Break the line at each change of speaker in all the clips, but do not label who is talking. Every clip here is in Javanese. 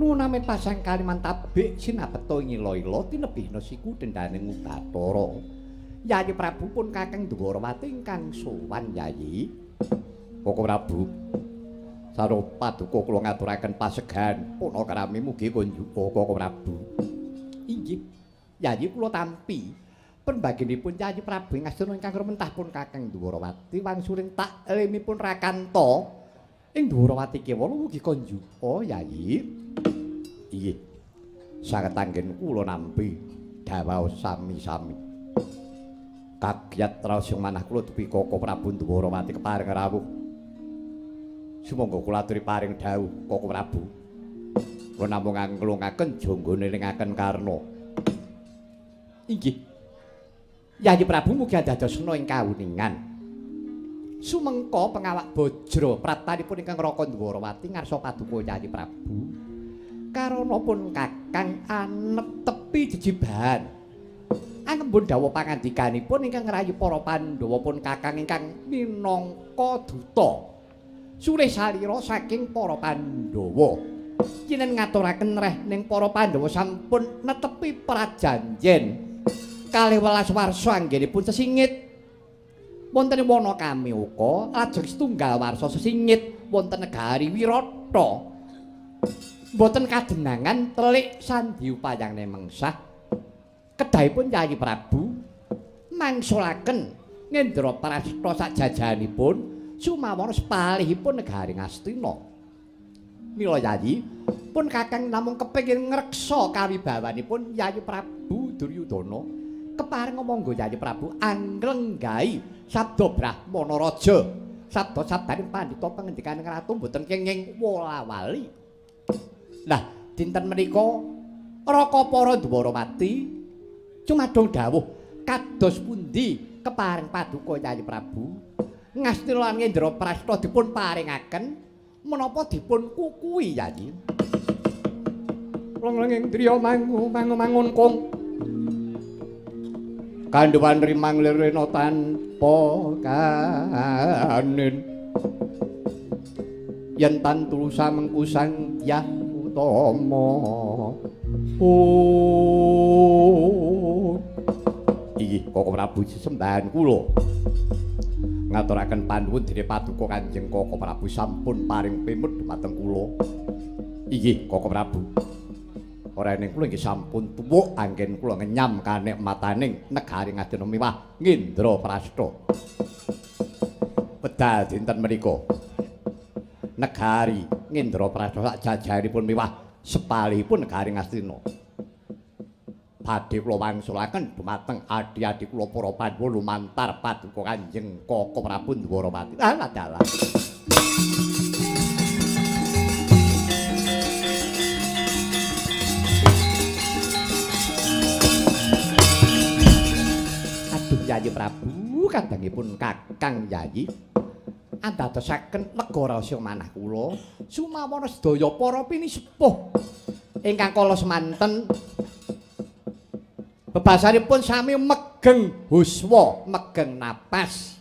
Nuwun amin pasang kaliman tabik sinapeta ngila-ila tinebihna siku dendane Bathara. Yayi Prabu pun Kakang Dwarawati ingkang sowan Yayi. Koko Prabu, sarwa paduka kula ngaturaken pasegan punakrami mugi kunjuk Koko Prabu. Inggih, Yayi kula tampi pembaginipun Yayi Prabu ing astina ingkang rumentah pun Kakang Dwarawati wangsuling taklimipun Rakanta ing Dwarawati kewala mugi kunjuk Yayi. Inggih, sanget anggen kula nampi dawuh sami-sami. Kagiat raos manah kula dupi Koko Prabu Dwarawati kepareng rawuh. Sumangga kula aturi paring dawuh Koko Prabu. Kula namung nglungaken jangga nelingaken karna. Inggih. Yayi Prabu mugi andadosna ing kawuningan. Sumengka pengawak bajra praptanipun ingkang Raka Dwarawati ngarsa paduka Yayi Prabu. Karana pun Kakang anetepi jejibahan. Angembun dawuh pangandikanipun ingkang ngrayu para Pandhawa pun Kakang ingkang minangka duta sulih salira saking para Pandhawa. Yenen ngaturaken reh ning para Pandhawa sampun netepi prajanjen kalih welas warsa anggenipun sesingit. Wonten wana Kamyoka lajeng setunggal warsa sesingit wonten negari Wirata. Mboten kadenangan telik sandi upayane mengsah. Kedahipun Yayi Prabu mangsulaken Ngendraprasta sajajahanipun sumawana sepalihipun negari Ngastina. Mila Yayi pun Kakang namung kepengin ngreksa kawibawanipun Yayi Prabu Duryudana. Kepareng monggo Yayi Prabu anglenggahi sabda Brahmana Raja. Sabda sabdaning pandhita pangendikaning ratu mboten kenging wola-wali. Lah dinten menika Raka para Dwarawati cumadong dawuh kados pundi kepareng paduka Yayi Prabu Ngastina lan Ngendraprasta dipun paringaken menapa dipun kukuhi Yayi. Lenglenging driya mangu mangu mangun kung kandhuwan rimang lirena tanpa kanin yen tan tulusa mengkusang dyah utama. Oh. Inggih Koko Prabu sesembahan kula ngaturaken panuwun dene paduka Kanjeng Koko Prabu sampun paring pimut dhumateng kula. Inggih Koko Prabu. Ora ning kula inggih sampun tuwuk anggen kula ngenyam kanikmataning negari Ngastina miwah Ngendraprasta. Wedal dinten menika negari Ngendraprasta sak jajahanipun miwah sepalihipun negari Ngastina. Badhe kula wangsulaken dumateng adhi-adhi kula para Pandhawa lumantar paduka Kanjeng Koko Prabu Dwarawati. Alah dalah. Aduh Yayi Prabu, kadangipun Kakang Yayi andadosaken lega rasa manah kula sumawana sedaya para pinisepuh ingkang kala semanten bebasanipun sami megeng huswa, megeng napas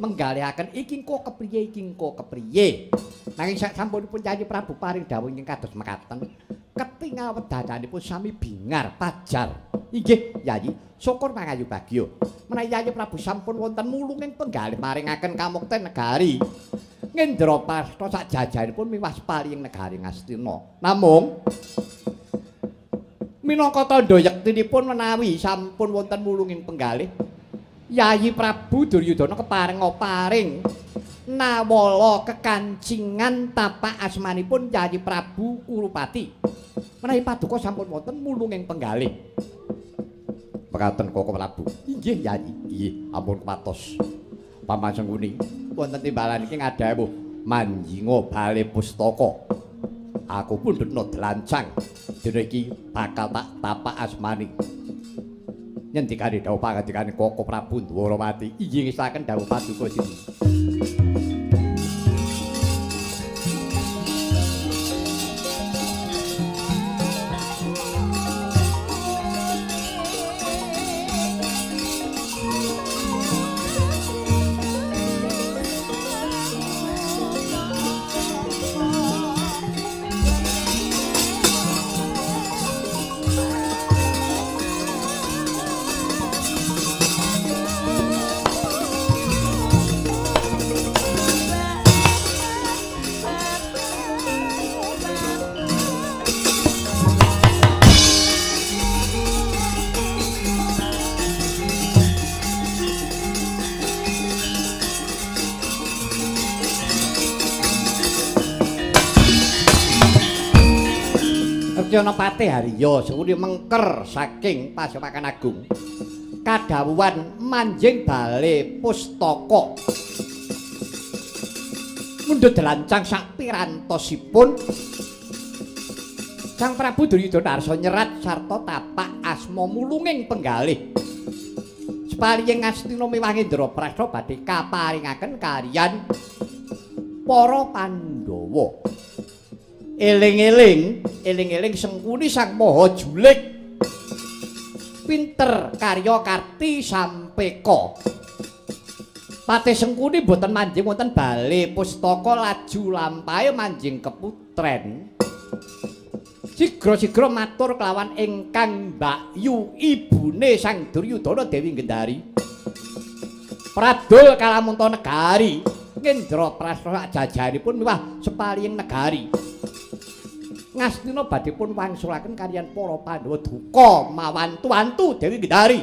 menggalihaken iki engko kepriye iki engko kepriye. Nanging sasampunipun Yayi Prabu paring dawuh ingkang kados mekaten, ketingal wedadanipun sami bingar pajar. Inggih Yayi, syukur mangayu bagya. Menawi Yayi Prabu sampun wonten mulunging penggalih maringaken kamukten negari Ngendraprasta sak jajahanipun miwah sepalihing negari Ngastina. Namung minangka tandha yektinipun menawi sampun wonten mulunging penggalih, Yayi Prabu Duryudana kepareng paring nawala kekancingan tapak asmanipun Yayi Prabu Kurupati. Menawi paduka sampun wonten mulunging penggalih. Mekaten Koko Prabu. Inggih Yayi, inggih ampun kuwatos. Paman Sengkuni wonten timbalan iki ngadhawuh manjinga bale pustaka. Aku pundhutna dlancang dina iki bakal tak tapak asmani. Nyendikane dawuh pangandikane Koko Prabu Dwarawati. Inggih ngesaken dawuh paduka sinten. Setyana Patih Harya Sengkuni mengker saking Pasewakan Agung. Kadhawuhan manjing bale pustaka. Mundhut delancang sak pirantosipun Sang Prabu Duryudana arsa nyerat sarta tapak asma mulunging penggalih. Sepaliyeng Ngastina miwah Indraprasta badhe kaparingaken kaliyan para Pandhawa. Eling-eling, eling-eling Sengkuni sang maha julig. Pinter karya karti sampeka. Patih Sengkuni boten manjing wonten bale pustaka laju lampahe manjing keputren. Sigra-sigra matur kelawan ingkang mbakyu ibune Sang Duryudana Dewi Gendari. Pradul kalamunta negari Indraprasta jajaripun miwah sepaliyeng negari. Ngastina badhe pun wangsulaken kaliyan para Pandhawa duka mawantu-wantu Dewi Gendari.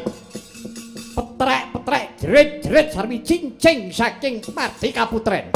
Petrek-petrek jerit-jerit sarwi cincing saking Mardi Kaputren.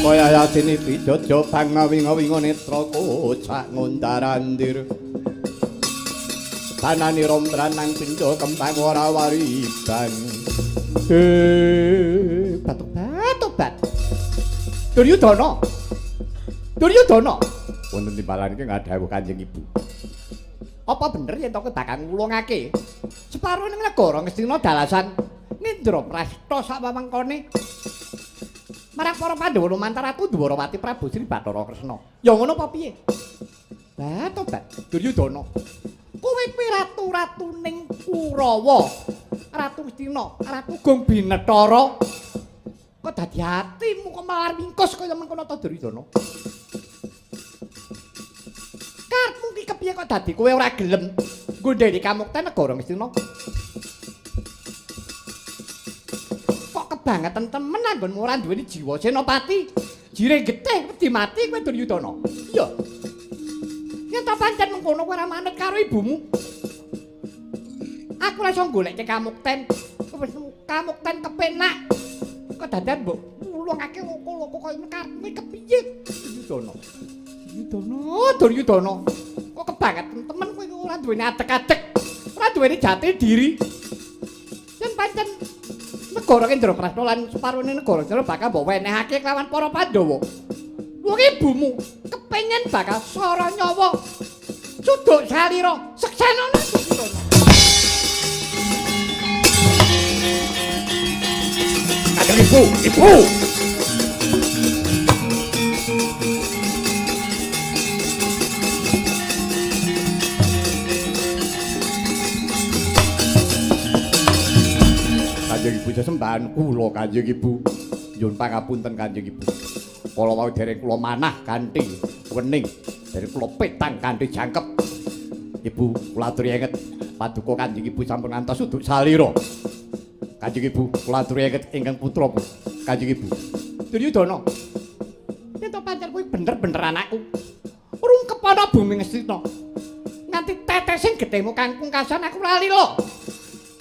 Kaya yasini pijojo bang ngawinga-winga netra kocak ngundarandir. Tanani rombranang pindha kembang ora wariban.
Batuk-batuk. Duryudana. Duryudana.
Wonten timbalan iki ngadhawuh Kanjeng Ibu.
Apa bener yen to kowe bakal ngulungake separo ning negara Ngastina dalasan Indraprasta sak wewengkone? Marang para Pandhawa lumantar Ratu Dwarawati Prabu Sri Bathara Kresna. Ya ngono apa piye? Batobat Duryudana. Kowe kuwi ratu-ratuning Kurawa, Ratu Ngastina, Ratu Gong Binethara. Kok dadi atimu kok malah mingkus kaya mengkono to Duryudana? Karepmu ki kepiye kok dadi kowe ora gelem nggondheli kamukten negara Ngastina? Kebangetan temen anggonmu ora duweni jiwa senopati. Jire getih wedi mati kowe Duryudana. Iya. Yen ta pancen mengkono kowe ora manut karo ibumu. Aku ora iso goleke kamukten. Wis kamukten kepenak. Kok dadan mbok mulungake loko-loko kaya karepmu kepiye Duryudana? Duryudana, Duryudana. Kok kebangetan temen kowe ora duweni adeg-adeg. Ora duweni jati diri. Yen pancen negara Indraprasta lan separone negara Jawa bakal mbok wenehake kelawan para Pandhawa. Wong ibumu kepengin bakal sara nyawa. Suduk salira seksenana Duryudana.
Kanjeng Ibu, Ibu. Kanjeng Ibu sesembahan kula Kanjeng Ibu. Nyuwun pangapunten Kanjeng Ibu. Kala wau dereng kula manah kanthi wening, dereng kula petang kanthi jangkep. Ibu kula aturi enget paduka Kanjeng Ibu sampun ngantos uduk salira. Kanjeng Ibu kula aturi enget ingkang putra Kanjeng Ibu.
Duryudana. Yen to pancen kuwi bener-bener anakku. Rungkepana bumi Ngastina. Nganti tetesing getihmu kang pungkasan aku lali lho.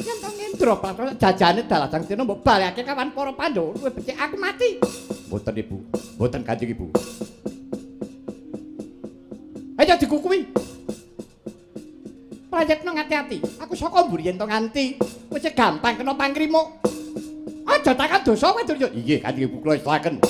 Yen to Indraprasta jajane dalasang Ngastina mbok balekake kawan para Pandhawa luwih becik aku mati.
Mboten Ibu, mboten Kanjeng Ibu.
Ayo dikukuhi. Prayitna ngati-ati. Aku saka mburi yen to nganti wis gampang kena pangkrimo. Aja takon dosa kowe Duryudana.
Inggih Kanjeng Ibu kula islaken.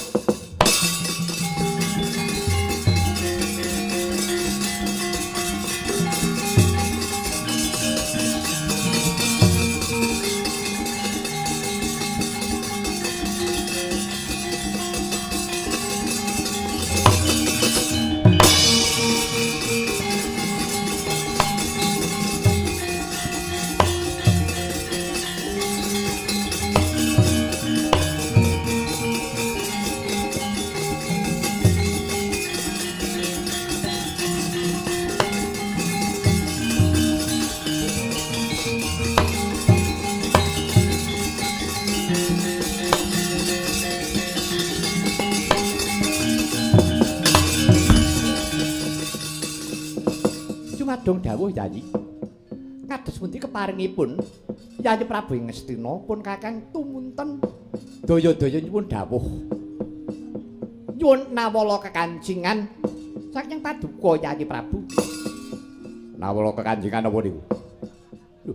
Sumadong dawuh Yayi. Kados pundi keparingipun Yayi Prabu ing Ngastina pun kakang tumunten daya-daya nyuwun dawuh. Nyuwun nawala kekancingan saking paduka Yayi Prabu.
Nawala kekancingan apa niku?
Lho.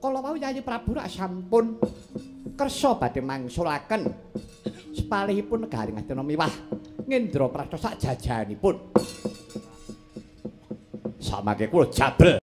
Kala wau Yayi Prabu rak sampun kersa badhe mangsulaken sepalihipun negari Ngastina miwah Ngendraprasta sak jajahanipun.
Samangke kula jabel.